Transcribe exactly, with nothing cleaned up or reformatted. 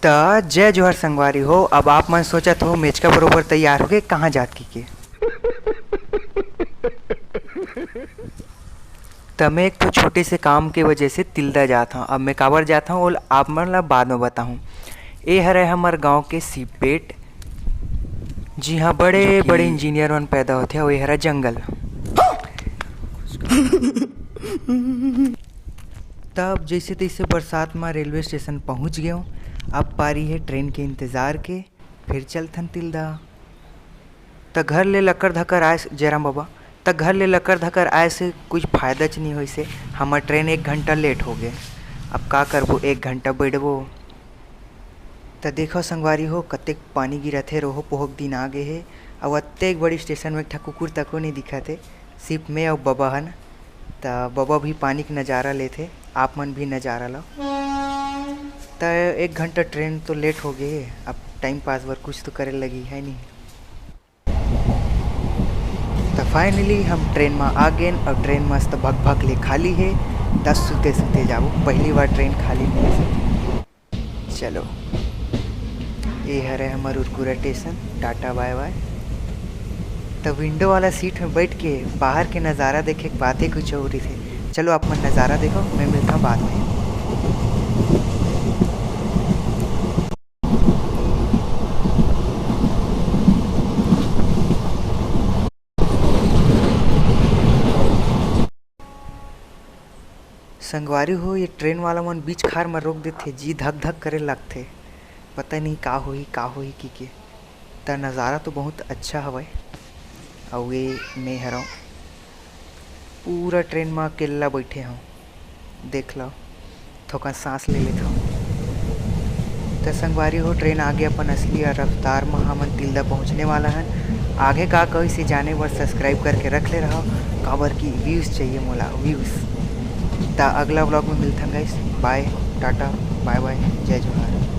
त जय जोहार संगवारी हो। अब आप मन सोचत हो मेचका बरोबर तैयार होके कहाँ जात कहिके। त मैं एक ठो छोटे से काम के वजह से तिल्दा जात हूँ। अब मैं काबर जात हूँ, ओला आप मन ला बाद में बताहूँ। ए हरे हमर गांव के सीपेट, जिहाँ बड़े बड़े इंजीनियर मन पैदा होथे, अउ ए हरा जंगल। तब जैसे तैसे बरसात में रेलवे स्टेशन पहुँच गए हूँ। अब पारी है ट्रेन के इंतजार के, फिर चलथन तिल्दा। त घर ले लकर धकर आए से, जयराम बाबा, त घर ले लकर धकर आए से कुछ फायदा च नहीं होइसे। हमर ट्रेन एक घंटा लेट हो गए। अब का करबो, एक घंटा बैठबो। त देखो संगवारी हो, कतेक पानी गिरत हे, रोहो पोहो के दिन आ गे हे, अउ अतेक बड़ी स्टेशन में एक ठा कुकुर तको नहीं दिखत हे, सिर्फ मैं अउ बबा हन। त बबा भी पानी के नज़ारा लेथे, आप मन भी नज़ारा लो। त एक घंटा ट्रेन तो लेट हो गए, अब टाइम पास बर कुछ तो करे लगी है नहीं। त फाइनली हम ट्रेन में आ गेन, अउ ट्रेन मस्त भक भक ले खाली हे। त सुते सुते जाबो, पहली बार ट्रेन खाली मिले से। चलो, ये हरे हमर उरकुरा स्टेशन, टाटा बाय बाय। त विंडो वाला सीट में बैठ के बाहर के नज़ारा देखे के बात ही कुछ और ही थे। चलो, आप मन नज़ारा देखो, मैं मिलता बाद में। संगवारी हो, ये ट्रेन वाला मन बीच खार में रोक देथे, जी धक धक करे लगथे, पता नहीं का होही, का होही कहिके। त नज़ारा तो बहुत अच्छा हवय, अउ ये मैं हरव पूरा ट्रेन में अकेल्ला बैठे हूँ। देख लो, थोकन सांस ले लेथव। त संगवारी हो, ट्रेन आगे अपन असली रफ्तार म हमन तिल्दा पहुँचने वाला हन। आगे का कही से जाने बर सब्सक्राइब करके रख ले रहो, काबर कि व्यूज चाहिए मोला, व्यूज। त अगला व्लॉग में मिलथन गाइस, बाय, टाटा, बाय बाय, जय जोहार।